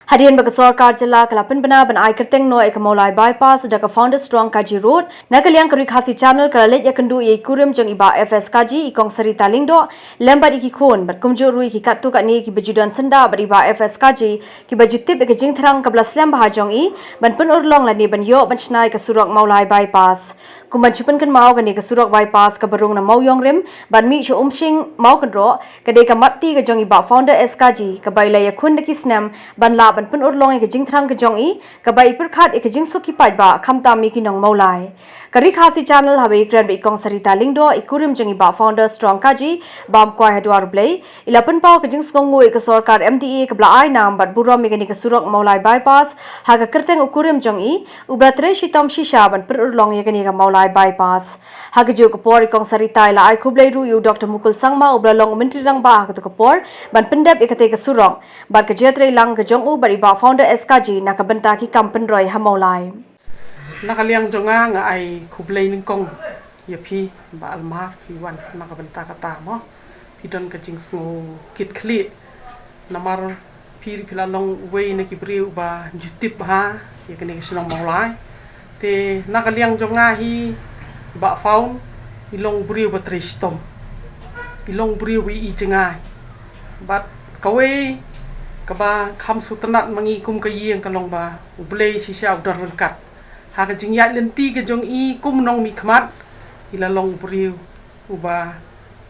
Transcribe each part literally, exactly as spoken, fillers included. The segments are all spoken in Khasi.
Hadien ba ka sorkar jylla ka la pynbna ban ai kyrteng noh ïa ka Mawlai Bypass da ka Founder Strong Kaji Road, na ka liang ka Ri Khasi Channel ka la leit ïakynduh ïa i kurim jong i Bah F S Kaji, i Kong Sarita Lyngdoh, lem bad i ki khun, bad kumjuh ruh ïa ki katto katne kiba ju don syndah bad i Bah F S Kaji, kiba ju tip ïa ka jingthrang kaba la slem bha jong i ban pynurlong lane ban ïoh ban shna ïa ka surok Mawlai Bypass. Kum ban shu pynkynmaw, kane ka surok bypass kaba rung na Mawïong Rim ban mih sha Umshing Mawkynroh, ka dei ka mat ti ka jong i Bah Founder S Kaji, kaba i la ïakhun da ki snem ban lah ban pynurlong ïa ka jingthrang ka jong i, kaba i pyrkhat ïa ka jingsuk ki paidbah khamtam ïa ki nong Mawlai. Ka Ri Khasi Channel haba ïakren bad i Kong Sarita Lyngdoh, i kurim jong i Bah Founder Strong Kaji, bam kwai ha dwar U Blei, i la pynpaw ka jingsngewnguh ïa ka sorkar M D A kaba la ai nam bad burom ïa kane ka surok Mawlai Bypass ha ka kyrteng u kurim jong i, uba la trei shitom shisha ban pynurlong ïa kane ka Mawlai Bypass. Ha kajuh ka por i Kong Sarita i la ai khublei ruh ïa u Doctor Mukul Sangma, uba la long u Myntri Rangbah ha kato ka por, ban pyndep ïa katei ka surok bad ka jingïatreilang ka jong u bad i Bah Founder S Kaji na ka bynta ki kam pynroi ha Mawlai. Na ka liang jong nga, nga ai khublei nyngkong ïa phi, Bah Almar, phi wan na ka bynta kata mo. Phi don ka jingsngew kit khlieh namar phi ruh phi la long uwei na ki briew ba ju tip bha ïa kane ka shnong Mawlai. Te na ka liang jong nga hi, Bah Found, i long u briew ba trei shitom, i long u briew ba i jngai. Bad kawei kaba kham sngewtynnat ma ngi kum ka ïing ka long ba U Blei shisha u don ryngkat. Ha ka jingïaid lynti ka jong i kum u nongmihkhmat, i la long u briew uba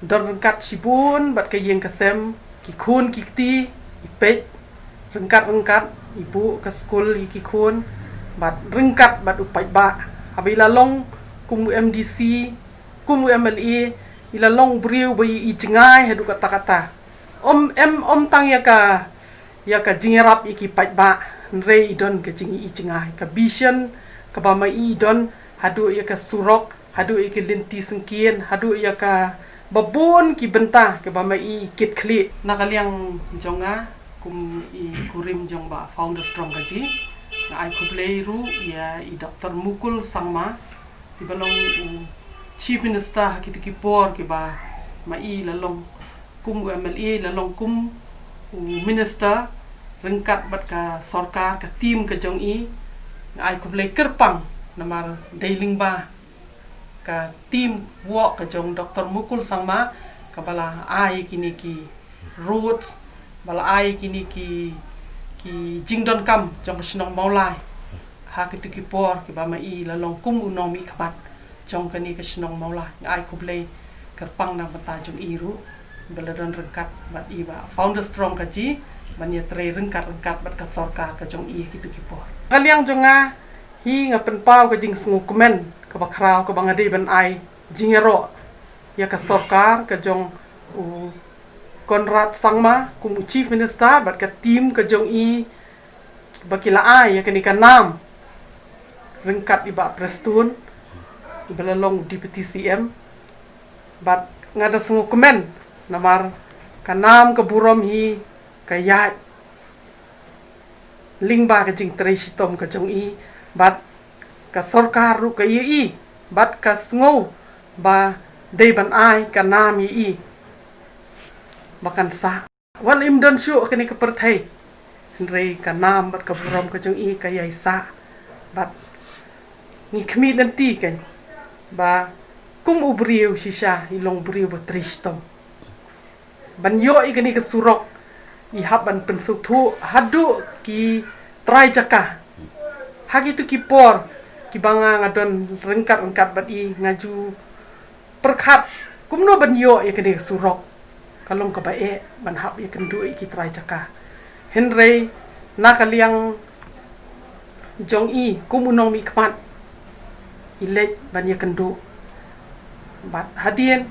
don ryngkat shibun bad ka ïing ka sem, ki khun ki kti, i peit ryngkat ryngkat, i buh ka skul ïa ki khun, bad ryngkat bad u paidbah. Haba i la long kum u M D C, kum u M L A, i la long u briew ba i, i jngai haduh katta katta. Ym, em, ym tang ïa ka, ïa ka jingïarap ïa ki paidbah, hynrei i don ka jing i jngai, ka vision kaba ma i don, haduh ïa ka surok, haduh ïa ki lynti syngkien, haduh ïa kaba bun ki bynta kaba ma i kit khlieh. Na ka liang jong nga kum i kurim jong Bah Founder Strong Kaji, nga ai khublei ruh ïa i Doctor Mukul Sangma, iba long u Chief Minister ha kito ki por kiba ma i la long kum u M L A, la long kum u minister, ryngkat bad ka sorkar, ka team ka jong i. Nga ai khublei kyrpang namar dei lyngba ka team work ka jong Doctor Mukul Sangma kaba la ai kine ki roads, ba la ai kine ki, ki jingdonkam jong ka shnong Mawlai ha kito ki por kiba ma i la long kum u nongmihkhmat jong kane ka shnong Mawlai. Nga ai khublei kyrpang na ka bynta jong i ruh, ba la don ryngkat bad i Bah Founder Strong Kaji, ban ïatrei ryngkat ryngkat bad ka sorkar ka jong i ha kito ki por. Ka liang jong nga hi, nga pynpaw ka jingsngewkmen kaba khraw kaba nga dei ban ai jingïaroh ïa ka sorkar ka jong u Conrad Sangma kum u Chief Minister bad ka team ka jong i, ba ki la ai ïa kane ka nam ryngkat i Bah Prestone, iba la long u Deputy C M. Bad nga da sngewkmen namar ka nam ka burom hi ka ïaid lyngba ka jingtrei shitom ka jong i, bad ka sorkar ruh ka ïohi bad ka sngew ba dei ban ai ka nam ïa i ba kan sah. Wat im don shuh ha kane ka pyrthei, hynrei ka nam bad ka burom ka jong i ka ïai sah. Bad ngi khmih lynti kan ba kum u briew shisha, i long briew ba trei shitom. Ban ïoh ïa kane ka surok, i hap ban pynsngewthuh haduh ki trai jaka. Ha kito ki por kiba nga, nga don ryngkat ryngkat bad i, nga ju pyrkhat kumno ban ïoh ïa kane ka surok. Ka long kaba eh ban hap ïakynduh ïa ki trai jaka. Hynrei na ka liang jong i kum u nongmihkhmat, i leit ban ïakynduh. Bad hadien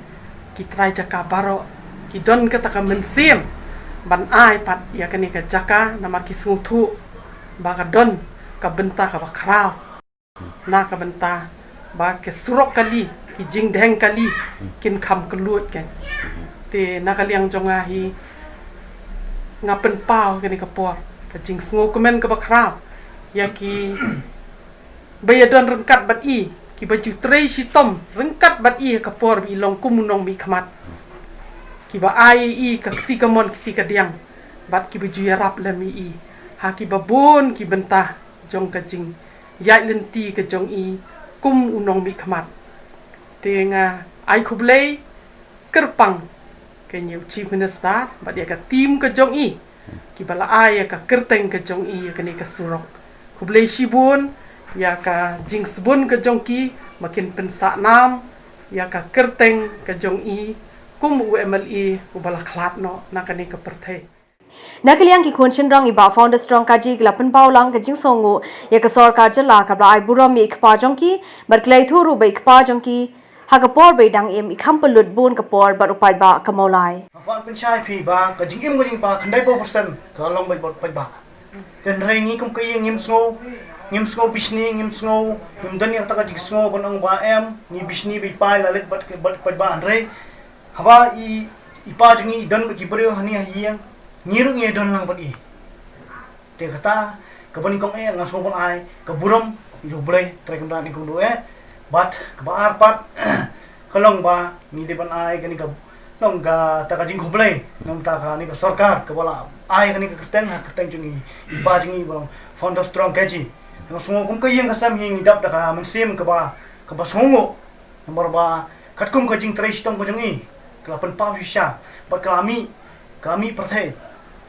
ki trai jaka baroh ki don kata ka mynsiem ban ai pat ïa kane ka jaka namar ki sngewthuh ba ka don ka bynta kaba khraw. Na ka bynta ba ka surok kali, ki jingdheng kali kin kham kylluid kan. Te na ka liang jong nga hi, nga pynpaw kane ka por ka jingsngewkmen kaba khraw ïa ki ba ïadon ryngkat bad i, kiba ju trei shitom ryngkat bad i ha ka por ba i long kum u nongmihkhmat, kiba ai i ka kti kamon kti kadiang, bad kiba ju ïarap lem ïa i. ha kiba bun ki bynta jong ka jingïaid lynti ka jong i kum u nongmihkhmat. Te nga ai khublei kyrpang ka ïa u Chief Minister bad ïa ka team ka jong i kiba la ai ïa ka kyrteng ka jong i ïa kane ka surok. Khublei shibun ïa ka jingsbun ka jong ki ba kin pynsah nam ïa ka kyrteng ka jong i kum u M L A uba la khlad noh na kane ka pyrthei. Na ka liang ki khun shynrong i Bah Founder Strong Kaji ki la pynpaw lang ka jingsngewnguh ïa ka sorkar jylla kaba la ai burom ïa i kpa jong ki bad ki la ïathuh ruh ba i kpa jong ki ha ka por ba i dang im i kham pynlut bun ka por bad u paidbah ka Mawlai. Nga kwah pynshai phi ba ka jingim ka jong i pa khyndai phew percent ka long bad paidbah. Hynrei ngi kum ka ïing ngim sngew, ngim sngew bishni, ngim sngew, ngim don ïa kata ka jingsngew ban ong ba em ngi bishni ba i pa i la leit bad paidbah. Hynrei haba i, i pa jong ngi i don bad ki briew hangne ha ïing, ngi ruh ngi don lang bad i. Te kata kaba nyngkong eh nga sngew ban ai ka burom ïa U Blei Trai Kynrad Nongkynduh eh. Bad kaba ar pat ka long ba ngi dei ban ai kane ka long kata ka jingkhublei na bynta kane ka sorkar kaba la ai kane ka kyrteng ha kyrteng jong i, i pa jong ngi ba long Founder Strong Kaji. Nga sngew kum ka ïing ka sem hi ngi dap da ka mynsiem kaba, kaba sngewnguh. Namar ba katkum ka jingtrei shitom ka jong i ka la pynpaw shisha bad ka la mih, ka la mih pyrthei.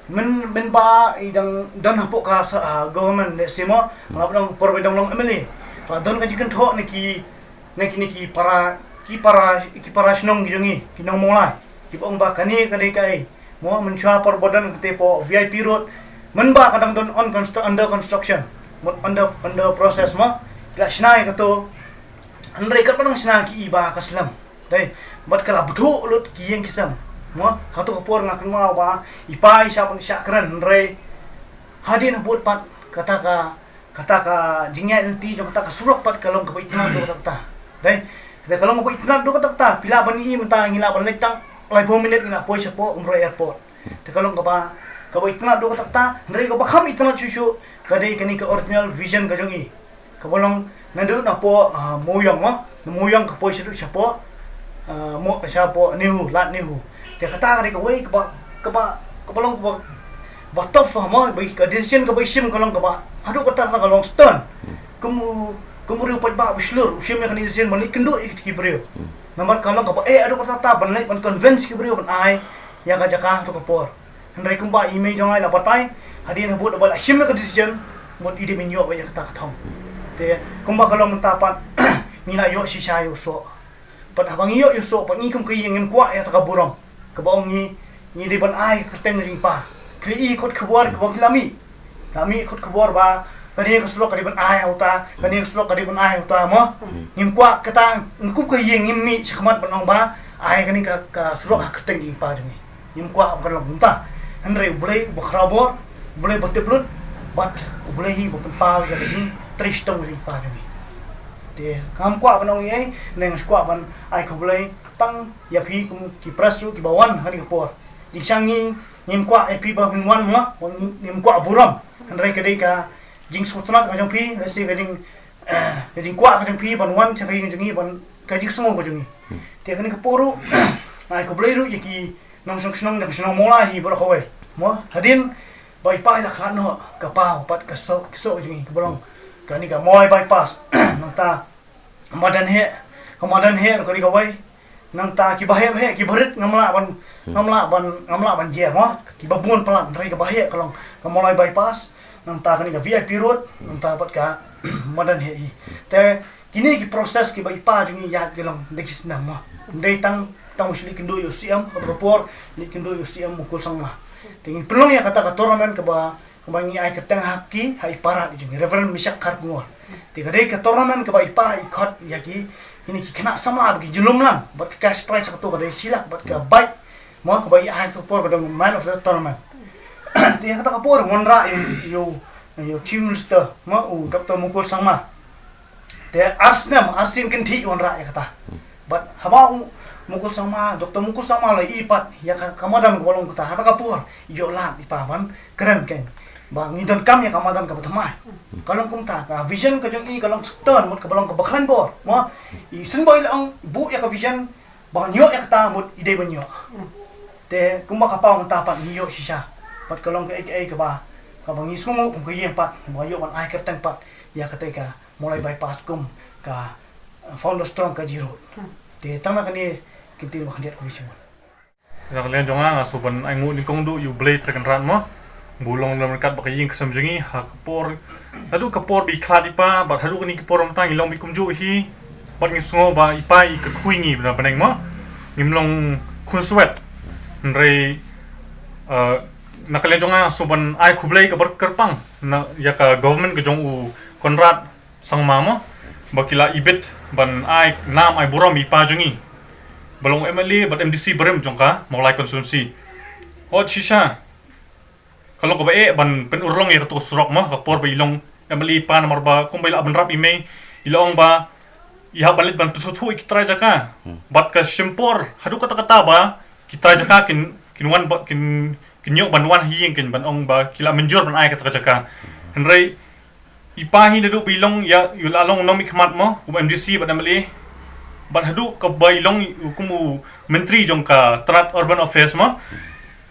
Mynba i dang don hapoh ka government ne simo, la ba dang por ba dang long M L A, la don ka jingkynthoh na ki, na ki, na ki para, ki para, ki para shnong ki jong i, ki nong Mawlai kiba ong ba kane ka dei kaei. Mo, mynshuwa por ba don kata hapoh V I P Road, mynba ka dang don on constru-, under construction, mut under, under process mo, ki la shna ïa kato. Hynrei katba dang shna ki i ba ka slem. Dei, bad ka la bthuh lut ki ïing ki sem. Mo, hato ka por nga kynmaw ba i pa i shah ban shah kren, hynrei hadien habud pat kata ka, kata ka jingïaid lynti jong kata ka surok pat ka long kaba itynnad dur kata kata. Dei, kata ka long kaba itynnad dur kata kata. Phi lah ban ïohi mynta ngi lah ban leit tang laiphew minit ngi lah poi shapoh Umroi Airport. Te ka long kaba, kaba itynnad dur kata kata. Hynrei kaba kham itynnad shuh shuh ka dei kane ka original vision ka jong i. Kaba long naduh napoh, ah, Mawïong mo, na Mawïong ka poi shaduh shapoh, ah, mo, shapoh NEHU, Lad NEHU. Te kata ka dei kawei kaba, kaba, kaba long kaba, ba tough mo, ba ka decision kaba i shim ka long kaba haduh katta ka long stern. Kum u, kum u riew paidbah ba shlur u shim ïa kane decision ban leit kynduh ïa kita ki briew. Namar ka long kaba eh haduh katta ban leit ban convince ki briew ban ai ïa ka jaka hato ka por. Hynrei kumba i mei jong nga i la batai, hadien habud ba la shim ïa ka decision, mut i dei ban ïoh ïa kata ka thong. Te kumba ka long mynta pat ngi la ïoh shisha ïa u soh. Pat haba ngi ïoh ïa u soh pat ngi kum ka ïing ngim kwah ïa kata ka burom kaba ong ngi, ngi dei ban ai ka kyrteng jong i pa. Ki la i kot khubor kaba ki la mih, la mih kot khubor ba kane ka surok ka dei ban ai ha uta, kane ka surok ka dei ban ai ha uta mo. Ngim kwah kata, ngi kum ka ïing ngim mih shakhmat ban ong ba ai kane ka, ka surok ha kyrteng jong i pa jong ngi. Ngim kwah ba ka long kumta. Hynrei U Blei uba khraw bor, U Blei uba tip lut, bad U Blei hi uba pynpaw ïa ka jingtrei shitom jong i pa jong ngi. Te ngam kwah ban ong ei ei, ne ngam kwah ban ai khublei tang ïa phi kum ki press ruh kiba wan ha kane ka por. Jingshisha ngi, ngim kwah ïa phi ba phin wan mo, ngim kwah burom. Hynrei ka dei ka jingsngewtynnat ka jong phi, lehse ka jing, eh, ka jingkwah ka jong phi ban wan sha ka ïing jong ngi, ban ka jingsngew ka jong ngi. Te kane ka por ruh nga ai khublei ruh ïa ki nongshong shnong jong ka shnong Mawlai hi baroh kawei. Mo, hadien ba i pa i la khlad noh, ka paw pat ka soh, ka soh jong i kaba long kane ka Mawlai bypass. Nangta madan heh, ka madan heh ruh ka dei kawei. Nangta kiba heh ba heh, kiba rit ngam lah ban, ngam lah ban, ngam lah ban jer mo. Kiba bun palat, hynrei kaba heh ka long ka Mawlai bypass. Nangta kane ka V I P road, nangta pat ka madan heh hi. Te kine ki process kiba i pa jong ngi ïaid ki long da ki snem mo. Ym dei tang, tang u shu leit kynduh ïa u C M, ka por leit kynduh ïa u C M Mukul Sangma. Te ngi pynlong ïa kata ka tournament kaba, kaba ngi ai kyrteng ha ki, ha i para jong ngi, Reverend Mishak Kharkongor. Te ka dei ka tournament kaba i pa i khot ïa ki, kine ki khynnah samla ba ki jyllum lang, bad ka cash prize kato ka dei shi lak, bad ka bike mo kaba i ai kato por ka dei man of the tournament. Te ïa kata ka por wanrah ïa u, ïa u, ïa u Chief Minister mo, u Doctor Mukul Sangma. Te ar snem, ar sien kynthih wanrah ïa kata. Bad haba u Mukul Sangma, Doctor Mukul Sangma la i pat ïa ka, ka madan kaba long kata, ha kata ka por ïoh lad i pa ban kren kein ba ngi donkam ïa ka madan kaba thymmai. Ka long kumta, ka vision ka jong i ka long stern, mut kaba long kaba khlaiñ bor mo. I symbai la ong buh ïa ka vision, ba ngan ïoh ïa kata mut i dei ban ïoh. Te kumba ka paw mynta pat ngi ïoh shisha. Bad ka long kaei kaei kaba, Ba ngi sngew kum ka ïing pat ba ïoh ban ai kyrteng pat ïa kata ka Mawlai Bypass kum ka, uh, founder strong Kaji Road. Te tang na kane ki ktien ba khyndiat kaba shimon. Na ka liang jong nga nga sngewbha ban ai nguh nyngkong duh ïa U Blei Trai Kynrad mo, ba u long lem ryngkat bad ka ïing ka sem jong ngi ha ka por, haduh ka por ba i khlad i pa bad haduh kane ka por mynta ngi long bad kumjuh hi. Bad ngi sngew ba i pa i kyrkhu ïa ngi na bneng mo, ngim long khunswet. Hynrei, eh, na ka liang jong nga nga sngewbha ban ai khublei kaba kyrpang na ïa ka government ka jong u Conrad Sangma mo, ba ki la ibit ban ai nam ai burom ïa i pa jong ngi ba long M L A bad M D C barim jong ka Mawlai constituency. Hooid shisha ka long kaba eh ban pynurlong ïa kato ka surok mo, ka por ba i long M L A i pa, namar ba kumba i la bynrap i mei, i la ong ba i hap ban leit ban pynsngewthuh ïa ki trai jaka. Bad ka shim por haduh katta katta ba ki trai jaka kin, kin wan ba kin, kin ïoh ban wan ha ïing, kin ban ong ba ki la mynjur ban ai kata ka jaka. Hynrei i pa hi naduh ba i long ïa, i la long nongmihkhmat mo kum M D C bad M L A, bad haduh kaba i long kum u myntri jong ka tnat Urban Affairs mo,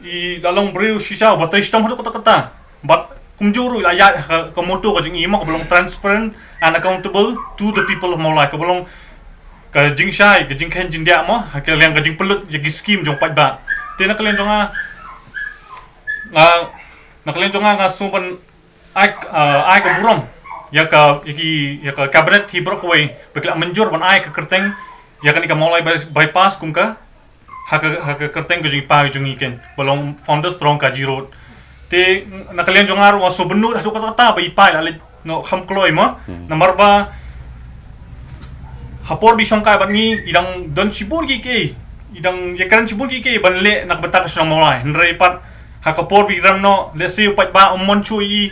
i la long briew shisha uba trei shitom haduh katta katta. Bad kumjuh ruh i la ïaid ha ka, ka motto ka jong i mo, kaba long transparent and accountable to the people of Mawlai, kaba long ka jingshai, ka jingkheiñ jingdiah mo, ha ka liang ka jingpynlut ïa ki skim jong paidbah. Te na ka liang jong nga, nga, na ka liang jong nga nga sngewbha ban ai, ah, ai ka burom ïa ka, ïa ki, ïa ka cabinet hi baroh kawei ba ki la mynjur ban ai ka kyrteng ïa kane ka Mawlai by-, bypass kum ka, ha ka, ha ka kyrteng ka jong i pa jong ngi ken ba long founder strong Kaji Road. Te na ka liang jong nga ruh nga sngewbha ban nud haduh katta katta ba i pa i la leit noh kham kloi mo. Namar ba ha por ba i shongkai bad ngi i dang don shibun kiei kiei, i dang ïakren shibun kiei kiei ban leh na ka bynta ka shnong Mawlai. Hynrei pat ha ka por ba i rem noh, lehse u paidbah um mon shuh ïa i.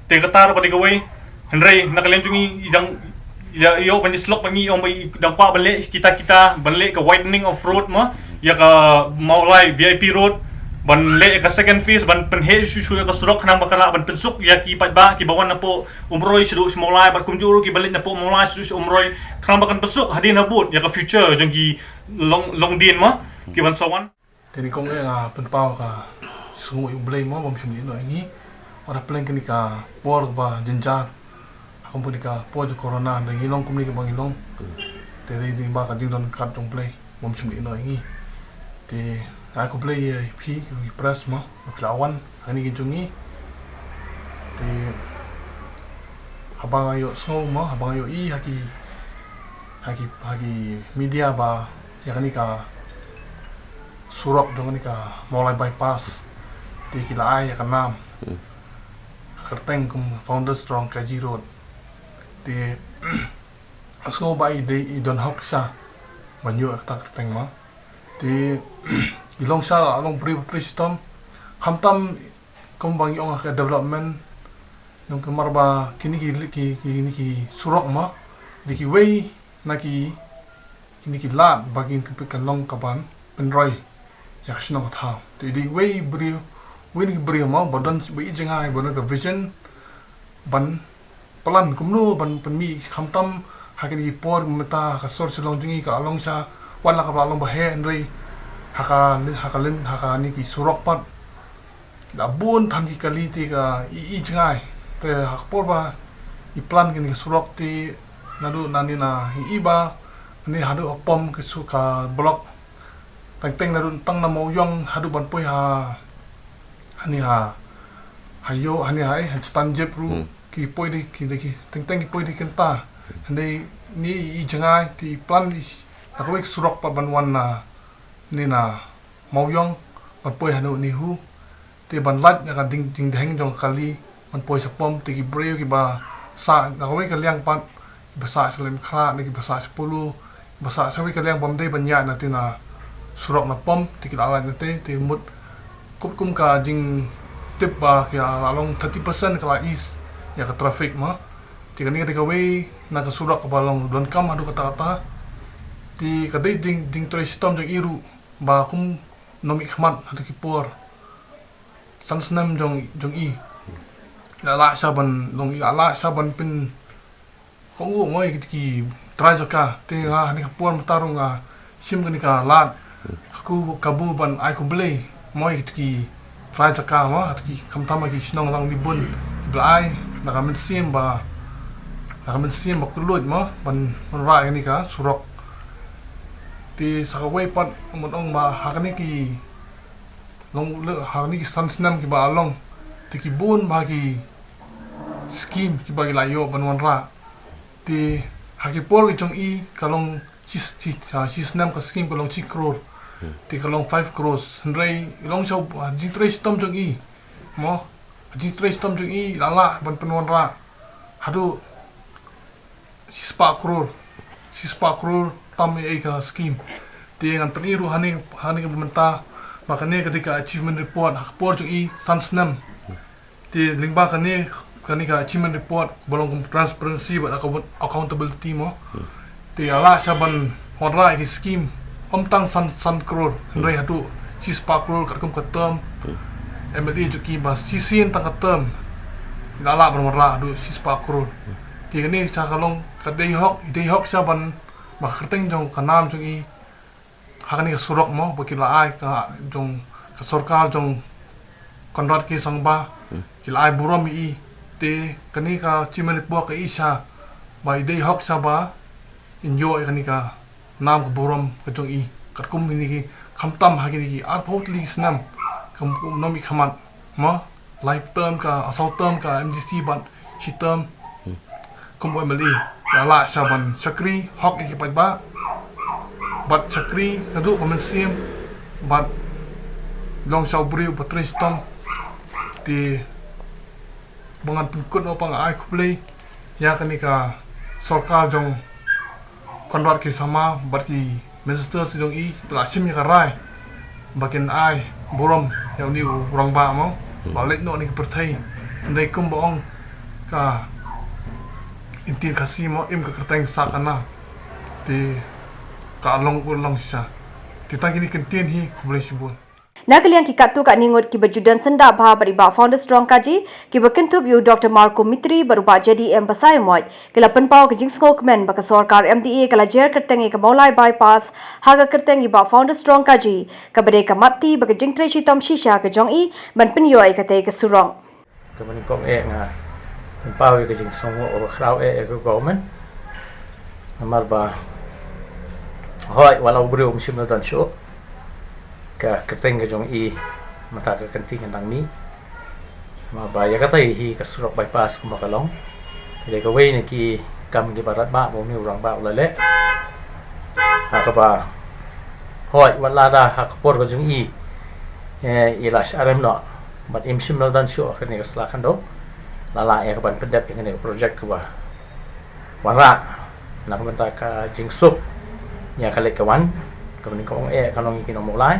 Te kata ruh ka dei kawei. Hynrei na ka liang jong ngi i dang ïa, ïoh ban ïasyllok bad ngi, ong ba i dang kwah ban leh kita kita, ban leh ka widening of road mo, ïa ka Mawlai V I P road, ban leh ïa ka second phase ban pynheh shuh shuh ïa ka surok khnang ba kan lah ban pynsuk ïa ki paidbah kiba wan napoh Umroi shaduh sha Mawlai bad kumjuh ruh kiba leit napoh Mawlai shaduh sha Umroi, khnang ba kan pynsuk hadien habud ïa ka future jong ki long, longdien mo, ki ban sa wan. Te nyngkong eh nga pynpaw ka sngewnguh ïa U Blei mo, bym shym leit noh ïa ngi. Wat hapdeng kane ka por kaba jynjar, ha kum kane ka por jong corona, da ngi long kumne kaba ngi long. Te dei dei ba ka jingdon kat jong U Blei, bym shym leit noh ïa ngi. Te ai khublei ïa phi, ïa phi press mo, ba phi la wan ha kane ka jong ngi. Te haba nga ïohsngew mo, haba nga ïohi ha ki, ha ki, ha ki media ba ïa kane ka surok jong kane ka Mawlai bypass, te ki la ai ïa ka nam, ka kyrteng kum founder strong Kaji Road. Te sngew ba i dei i don hok sha ban ïoh ïa kata ka kyrteng mo. Te i long sha, long briew ba trei shitom. Khamtam kumba ngi ong ha ka development, namar ba kine ki, ki, kine ki surok mo, dei kiwei na ki, kine ki lad ba kin, kan long kaban pynroi ïa ka shnong ka thaw. Te dei wei briew, wei na ki briew mo ba don, ba i jngai, ba don ka vision ban plan kumno ban pynmih, khamtam ha kine ki por mynta ka sor Shillong jong ngi ka long sha, wat la ka ba long ba heh, hynrei ha ka, ha ka lin, ha kane ki surok pat la bun than ki kali, te ka i, i jngai. Te ha ka por ba i plan kine ki surok, te naduh nangne na i, i ba ne haduh ha pom ka su ka block, teng teng naduh tang na Mawïong haduh ban poi ha, hangne ha, ha ïoh hangne ha, eh, ha Stanjip ruh ki poi dei, ki dei ki teng teng ki poi dei kynta. Hynrei ne i jngai, te i plan i, na kawei ka surok pat ban wan na, ne na Mawïong ban poi ha NEHU, te ban lait na ka ding, ding deheng jong ka kali ban poi sha pom, te ki briew kiba sah na kawei ka liang pat, kiba sah sha Laitumkhrah ne kiba sah sha Polo, kiba sah sha kawei ka liang bym dei ban ïaid na te na surok na pom, te ki la lait na te, te mut kum, kum ka jingtip ba ki la long thirty percent ka la ease ïa ka traffic mo. Te kane ka dei kawei na ka surok kaba long donkam haduh katta katta. Te ka dei ding, ding trei shitom jong i ruh ba kum nongmihkhmat ha kito ki por san snem jong, jong i, la lah sha ban long, la lah sha ban pyn, kohnguh mo ïa kito ki trai jaka. Te nga ha kane ka por mynta ruh nga shim kane ka lad, ka ku, kabu ban ai khublei mo ïa kito ki trai jaka mo, ha ki khamtam ha ki shnong lang ni bun, ba la ai da ka mynsiem ba, da ka mynsiem ba kylluid mo, ban, ban wanrah ïa kane ka surok. Te sa kawei pat, ngan ong ba ha kane ki long, ha kane ki san snem kiba la long, te ki bun bha ki scheme kiba ki la ïoh ban wanrah. Te ha ki por ki jong i ka long shi, shi, ah, shi snem ka scheme ka long shi crore. Te ka long five crores. Hynrei i long sha, ah, jingtrei shitom jong i. Mo, jingtrei shitom jong i la lah ban pynwanrah haduh shispah crore. Shispah crore tam ïa ka scheme. Te ngan pyni ruh hangne, hangne ka mynta ba kane ka dei ka achievement report ha ka por jong i san snem. Te lyngba kane, kane ka achievement report ba long kum transparency bad account-, accountability mo. Te la lah sha ban wanrah ïa ki scheme ym tang san, san crore, hynrei haduh shispah crore katkum ka term M L A jong ki, ba shisien tang ka term la lah ban wanrah haduh shispah crore. Te kane sha ka long ka dei hok, dei hok sha ban ba ka kyrteng jong ka nam jong i ha kane ka surok mo, ba ki la ai ka jong ka sorkar jong Conrad K Sangma, ki la ai burom ïa i. Te kane ka achievement report ka i sha ba i dei hok sha ba in ïoh ïa kane ka nam ka burom ka jong i. Katkum kine ki, khamtam ha kine ki arphew tylli ki snem, kam kum nym i khmat mo, lai term ka, saw term ka M D C bad shi term kum u M L A. La lah sha ban shakri hok ïa ki paidbah, bad shakri naduh ka mynsiem, bad long sha u briew ba trei shitom. Te ba ngan pynkut noh pat nga ai khublei ïa kane ka sorkar jong Conrad K Sangma bad ki ministers jong i, ba la shim ïa ka rai ba kin ai burom ïa une u rangbah mo, ba leit noh na ka pyrthei. Hynrei kumba ong ka ktien Khasi mo, im ka kyrteng sah ka nam. Te ka long u long shisha. Te tang kine ki ktien hi, khublei shibun. Na ka liang ki katto katne ngut kiba ju don syndah bha bad i Bah Founder Strong Kaji, kiba kynthup ïa u Doctor Marco Mitri bad u Bah J D M Basaiawmoit, ki la pynpaw ka jingsngewkmen ba ka sorkar M D A ka la jer kyrteng ïa ka Mawlai Bypass ha ka kyrteng i Bah Founder Strong Kaji, kaba dei ka mat ti ba ka jingtrei shitom shisha ka jong i ban pynïoh ïa katei ka surok. Kaba nyngkong eh nga pynpaw ïa ka jingsngewnguh kaba khraw eh ïa ka government. Namar ba hooid, wat la u briew um shym la don shuh ka kyrteng ka jong i mynta ka kynti ka nang mih. Namar ba ïa katei hi ka surok bypass kumba ka long, ka dei kawei na ki kam kiba radbah ba une u rangbah u la leh. Ha kaba hooid, wat la da ha ka por ka jong i, eh, i la shah rem noh bad im shym la don shuh ha kane ka sla khyndew, la lah ïa ka ban pyndep ïa kane ka project kaba wanrah na ka bynta ka jingsuk ïa ka leit ka wan. Kaba nyngkong eh ka long ïa ki nong Mawlai,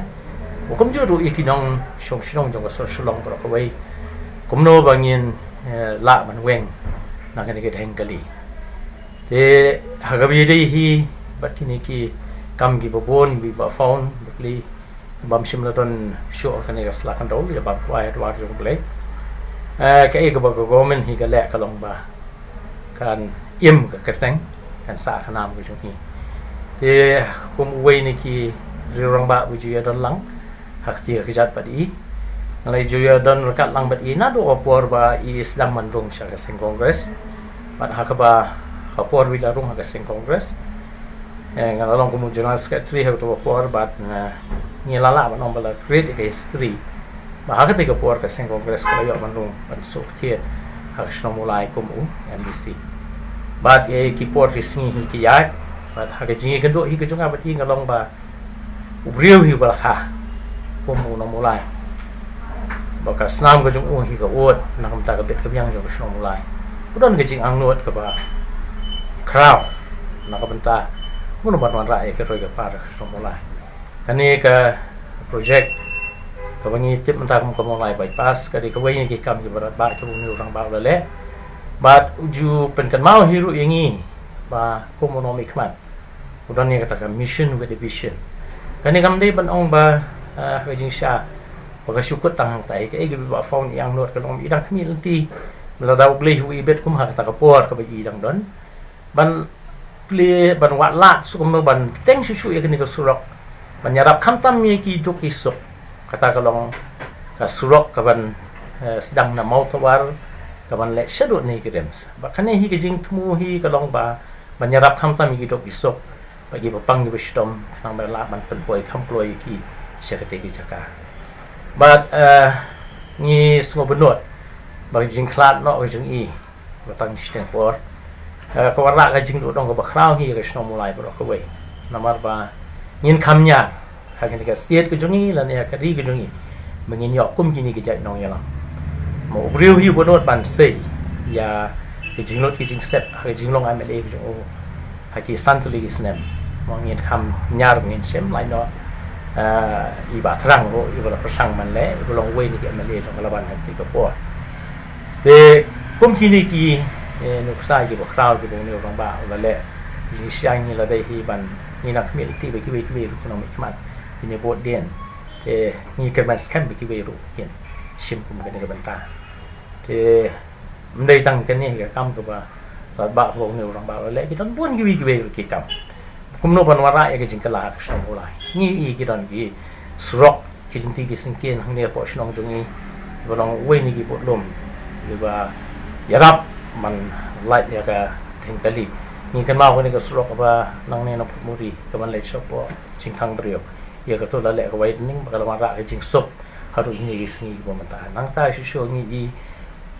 u kumjuh ruh ïa ki nongshong shnong jong ka sor Shillong baroh kawei, kumno ba ngin, eh, lah ban weng na kane ka dheng kali. Te ha kaba ïadei hi bad kine ki kam kiba bun ba i Bah Founder ba kli bym shym la don shuh ha kane ka sla khyndew, ïa bam kwai ha dwar jong U Blei. Eh, kaei kaba ka government hi ka leh ka long ba kan im ka kyrteng, kan sah ka nam ka jong i. Te kum uwei na ki riew rangbah ba ju ïadon lang ha kti ha kjat bad i, nga la ju ïadon ryngkat lang bad i naduh ka por ba i sdang ban rung sha ka seng Congress. Bad ha kaba ka por ba i la rung ha ka seng Congress, eh, nga la long kum u General Secretary ha kato ka por bad, eh, ngi la lah ban ong ba la create ïa ka history ba ha katei ka por ka seng Congress ka la ïoh ban rung ban suk thied ha ka shnong Mawlai kum u M D C. Bad ïa ki por ki sngi hi ki ïaid, bad ha ka jingïakynduh hi ka jong nga bad i nga long ba u briew hi uba la kha kum u nong Mawlai, ba ka snam ka jong u hi ka ud na ka bynta ka bit ka biang jong ka shnong Mawlai. U don ka jingangnud kaba khraw na ka bynta kumno ban wanrah ïa ka roi ka par ka shnong Mawlai. Kane ka project kaba ngi tip mynta kum ka Mawlai Bypass ka dei kawei na ki kam kiba radbah jong une u rangbah u la leh. Bad u ju pynkynmaw hi ruh ïa ngi ba kum u nongmihkhmat u don ïa kata ka mission with a vision. Kane kam dei ban ong ba, ah, ka jingshisha ba ka shu kut tang hangtai, kaei kaba i Bah Founder i angnud ka long i dang khmih lynti. Lada U Blei u ibit kum ha kata ka por kaba i dang don, ban plie, ban wad lad suk kumno ban teng shuh shuh ïa kane ka surok, ban ïarap khamtam ïa ki duk ki suk. Kata ka long ka surok ka ban, eh, sdang na Mawthawar ka ban leit shaduh ne ki RIMS. Ba kane hi ka jingthmu hi ka long ba ban ïarap khamtam ïa ki duk ki suk, ba ki ba pang ki ba shitom, khnang ba lah ban pynpoi kham kloi ïa ki sha kata ki jaka. Bad, eh, ngi sngewbynnud ba ka jingkhlad noh ka jong i ba tang shiteng por, eh, ka wanrah ka jingduh dong ka ba khraw hi ka shnong Mawlai baroh kawei. Namar ba ngin kham ñiar ha kane ka state ka jong i lane ha ka ri ka jong i ba ngin ïoh kum kine ki jait nongïalam. Mo u briew hi u bynnud ban sei ïa ka jinglut ka jingsep ha ka jinglong MLA ka jong u ha ki san tylli ki snem. Mo ngin kham ñiar ngin shem lai noh, eh, i Bah Thrang ruh i ba la pyrshang ban leh, i ba long uwei na ki MLA jong ka Laban ha kata ka por. Te kum kine ki, eh, nuksa ki ba khraw ki ba une u rangbah u la leh, jingshisha ngi la dei hi ban, ngi nang khmih lynti ba kiwei kiwei ruh ki nongmihkhmat kine bad dien. Te ngi kyrmen skhem ba kiwei ruh kin shim kum kane ka bynta. Te ym dei tang kane ka kam kaba Rangbah, ba une u rangbah u la leh, ki don bun kiwei kiwei ruh ki kam. Kumno ban wanrah ïa ka jingkylla ha ka shnong Mawlai? Ngi i ki don ki surok, ki lynti ki syngkien hangne hapoh shnong jong ngi, kiba long uwei na ki budlum kiba ïarap ban lait ïa ka thing kali. Ngi kynmaw kane ka surok kaba nangne na Photmuri ka ban leit shapoh Jingthang Briew. Ïa kato la leh ka widening ba ka la wanrah ka jingsuk haduh kine ki sngi kiba mynta. Nangta shuh shuh ngi i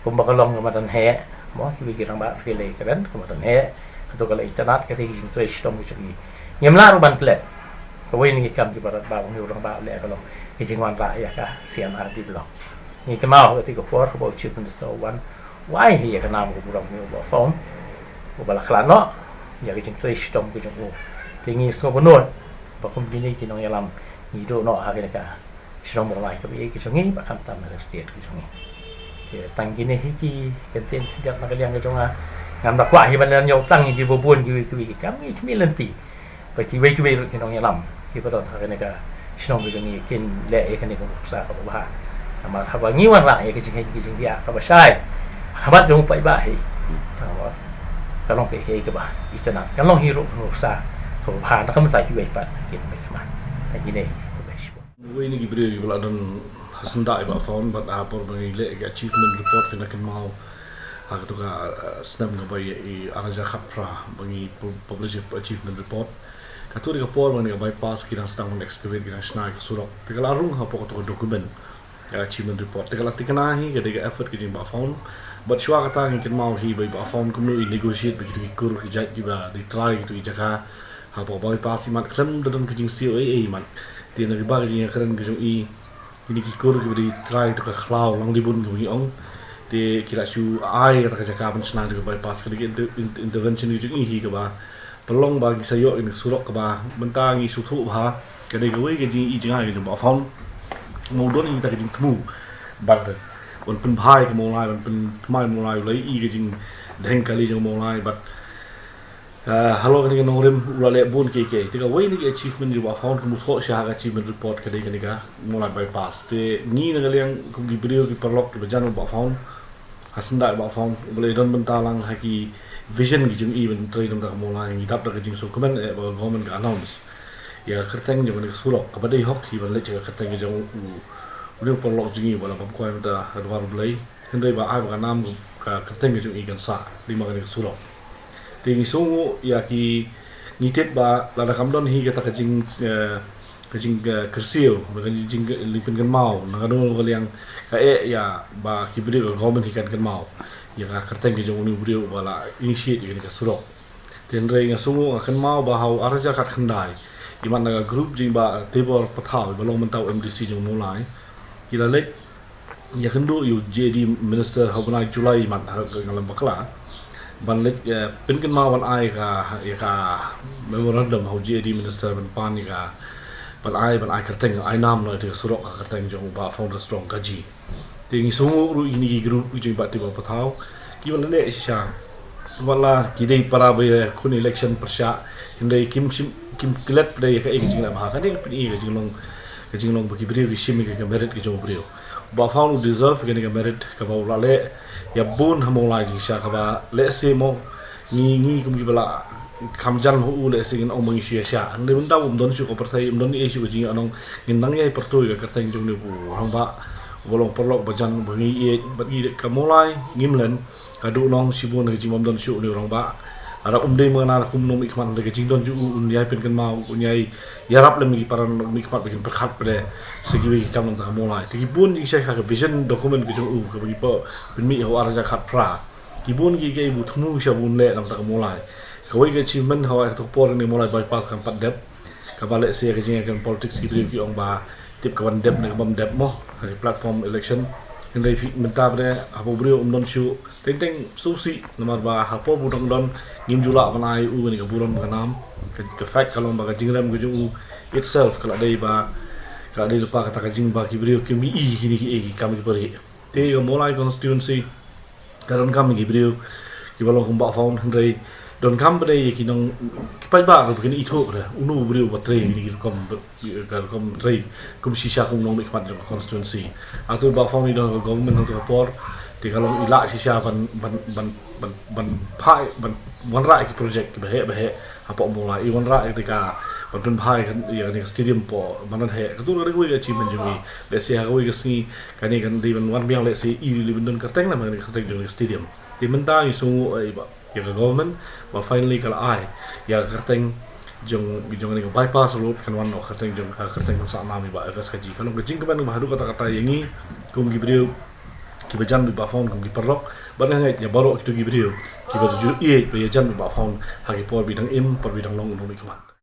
kumba ka long ka madan heh, mo, kiwei ki rangbah ruh ki la kren ka madan heh. Kato ka la itynnad, kata ka jingtrei shitom ka jong i. Ngim lah ruh ban klet. Kawei na ki kam kiba Rangbah, une u rangbah u leh ka long ka jingwanrah ïa ka C&RD Block. Ngi kynmaw kata ka por kaba u Chief Minister u wan, u ai hi ïa ka nam ka burom ïa u Bah Faun, uba la khlad noh ïa ka jingtrei shitom ka jong u. Te ngi sngewbynnud ba kum kine ki nongïalam ngi duh noh ha kane ka shnong Mawlai kaba ïeit ka jong ngi, bad khamtam ha ka state ka jong ngi. Te tang kine hi ki kyntien khyndiat na ka liang ka jong nga. Ngam da kwah hi ban leh ñiew tang hi kiba bun kiwei kiwei ki kam, ngi khmih lynti ba kiwei kiwei ruh ki nongïalam kiba don ha kane ka shnong ka jong ngi kin leh ïa kane ka nuksa kaba bha. Namar haba ngi wanrah ïa ka jingkheiñ ka jingdiah kaba shai ha khmat jong u paidbah hi, tangba ka long kaei kaei kaba itynnad, ka long hi ruh ka nuksa kaba bha na ka bynta kiwei pat kin beit khmat. Tang kine hi. Uwei na ki briew kiba la don ha syndah i Bah Faun, bad ha por ba ngi leh ka achievement report, phin da kynmaw ha kato ka, eh, snem kaba ïaid, i ar hajar khatphra ba ngi pu-, publish achievement report. Kato dei ka por ba ngi ka bypass ki dang sdang ban excavate, ki dang shna ka surok. Te ka la rung hapoh kato ka document, ka achievement report. Te ka la thikna hi ka dei ka effort ka jong i Bah Faun. Bad shuwa kata ngi kynmaw hi ba i Bah Faun kumno i negotiate bad kito ki kur ki jait kiba dei trai kito ki jaka hapoh bypass, i mat khlem da don ka jingsiew ei ei i mat. Te na kiba ka jingïakren ka jong i, kine ki kur kiba dei trai to ka khlaw Langlibun kaba ngi ong, te ki la shu ai kata ka jaka ban shna ïa ka bypass. Ka dei ka inter-, in-, intervention ka jong i hi kaba pynlong ba ngi sa ïoh ïa ka surok kaba mynta ngi sngewthuh bha. Ka dei kawei ka jing, i jingïeit ka jong i Bah Faun. Mo u don ïa kata ka jingthmu ban, ban pynbha ïa ka Mawlai, ban pynthymmai Mawlai, u la ïohi ka jingdheng kali jong ka Mawlai, bad, ah, halor kane ka nongrim u la leh bun kiei kiei. Te kawei na ki achievement i Bah Faun ka muthuh sha ha ka achievement report ka dei kane ka Mawlai bypass. Te ngi na ka liang kum ki briew ki paralok kiba jan u Bah Faun, ha syndah i Bah Faun, uba la don bynta lang ha ki vision ki jong i ban trei na ka bynta ka Mawlai, ngi dap da ka jingsngewkmen eh ba ka government ka announce ïa ka kyrteng jong kane ka surok, kaba dei hok hi ban leit sha ka kyrteng ka jong u, une u paralok jong ngi uba la bam kwai mynta ha dwar U Blei. Hynrei ba ai ba ka nam ka kyrteng ka jong i kan sah lyngba kane ka surok. Te ngi sngewnguh ïa ki, ngi tip ba lada kam don hi kata ka jing, eh, ka jing, eh, kyrsiew, ka jing, jing, eh, jingpynkynmaw na kano kano ka liang, ka eh ïa ba ki briew, ka government hi kan kynmaw ïa ka kyrteng ka jong une u briew uba la initiate ïa kane ka surok. Te hynrei nga sngewnguh, nga kynmaw ba ha u ar hajar khatkhyndai, i mat na ka group jong i Bah Teibor Pathaw, iba long mynta u MDC jong Mawlai, ki la leit ïakynduh ïa u JAD minister ha u bnai July, i mat ha ka, nga la bakla, ban leit, eh, pynkynmaw ban ai ka, ïa ka memorandum ha u JAD minister ban pan ïa ka, ban ai, ban ai kyrteng, ai nam noh ïa ka surok ha ka kyrteng jong u Bah Founder Strong Kaji. Te ngi sngewnguh ruh ïa kine ki group ki jong i Bah Teibor Pathaw, kiba la leh shisha. Wat la ki dei para ba ïakhun election pyrshah, hynrei kim shym, kim klet pat ïa kaei ka jingleh bha. Kane ka pyni ka jinglong, ka jinglong ba ki briew ki shim ïa ka merit ka jong u briew. Bah Faun u deserve kane ka merit kaba u la leh ïa bun ha Mawlai jingshisha, kaba lehse mo ngi, ngi kum kiba la kham jan ha u lehse ngin ong ba ngi shu ïa shah. Hynrei mynta um don shuh ka pyrthei, um don ei shuh ka jingïalang, ngin nang ïai pyrto ïa ka kyrteng jong une u rangbah Ba long paralok ba jan ba ngi ïeit bad ngi ka Mawlai ngim len. Ka duh nong shibun ka jingbym don shuh u rangbah. Lada um dei ma nga na kum nongmihkhmat, ka jingdon jong u un ïai pynkynmaw, un ïai ïarap lem ki para nongmihkhmat ba kin pyrkhat pat de sa kiwei ki kam na ka bynta ka Mawlai. Te ki bun jingshai ha ka vision document ka jong u kaba ngi pynmih ha u ar hajar khatphra. Ki bun ki kaei ba u thmu sha ba un leh na ka bynta ka Mawlai. Kawei ka achievement ha kawei ka por kane ka Mawlai bypass kam pat dep. Kaba lehse ka jingïakhun politics ki briew ki ong ba tip ka ban dep ne ka bym dep mo, ha ki platform election. Hynrei phi mynta pat de hapoh briew um don shuh, teng teng sngewsih namar ba hapoh ba u dang don ngim ju lah ban ai u kane ka burom ka nam. Ka, ka fact ka long ba ka jingrem ka jong u itself ka la dei ba, ka la dei lypa kata ka jingba ki briew kim ïohi kine kiei ki kam ki pyrshah. Te ka Mawlai constituency ka donkam ki briew kiba long kum Bah Faun, hynrei donkam pat de ïa ki nong, ki paidbah ruh ba kin ithuh ruh uno u briew ba trei ïa ki rukom, ka rukom trei kum shisha kum nongmihkhmat jong ka constituency. Hato Bah Faun i don ha ka government ha kato ka por, te ka long i lah shisha ban, ban, ban, ban, ban phah, ban wanrah ïa ki project kiba heh ba heh hapoh Mawlai, i wanrah ïa ka ban pynbha ïa kane ka stadium hapoh Mawlai. Kato ka dei kawei ka achievement jong i. Lehse ha kawei ka sngi kane kan dei ban wan biang, lehse i lei ban don kyrteng lem ha kane ka kyrteng jong ka stadium. Te mynta ngi sngewnguh ïa ka government ba finally ka la ai ïa ka kyrteng jong, jong kane ka bypass road kan wan noh ka kyrteng jong, ka kyrteng ban sah nam i Bah F S Khaji. Ka long ka jingkmen ba haduh katta katta ïa ngi kum ki briew kiba jan bad Bah Faun kum ki paralok, bad nga ngeit ïa baroh kito ki briew kiba ju ïeit ba ïajan bad Bah Faun ha ki por ba i dang im, por ba i dang long u nongmihkhmat.